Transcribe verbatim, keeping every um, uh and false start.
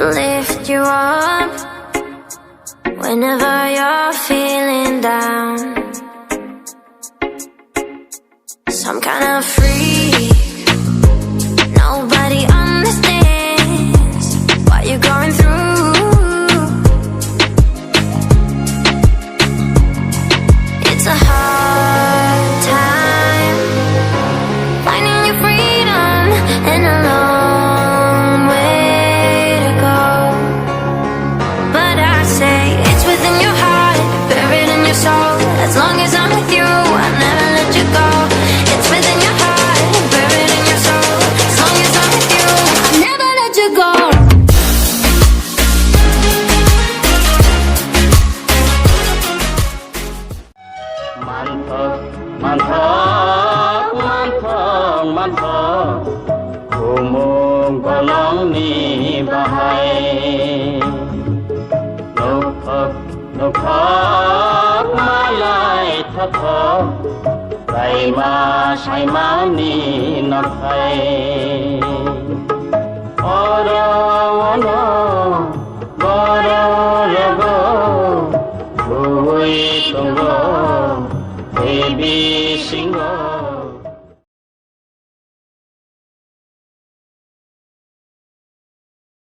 Lift you up whenever you're feeling down. Some kind of freak. Nobody understands what you're going through. It's a hard time finding your freedom and a long way to go. But I say it's within your heart, buried in your soul. As long as I'm with you, I'll never let you go. It's within your heart, buried in your soul. As long as I'm with you, I'll never let you go. Manthok, manthok, manthok, manthok, khumuk bolongni bahai. Nukthok, nukthok, malai thothok, saima, saimani nokhai. Oro ono, borok rogo, bui tongo, tei bisingo.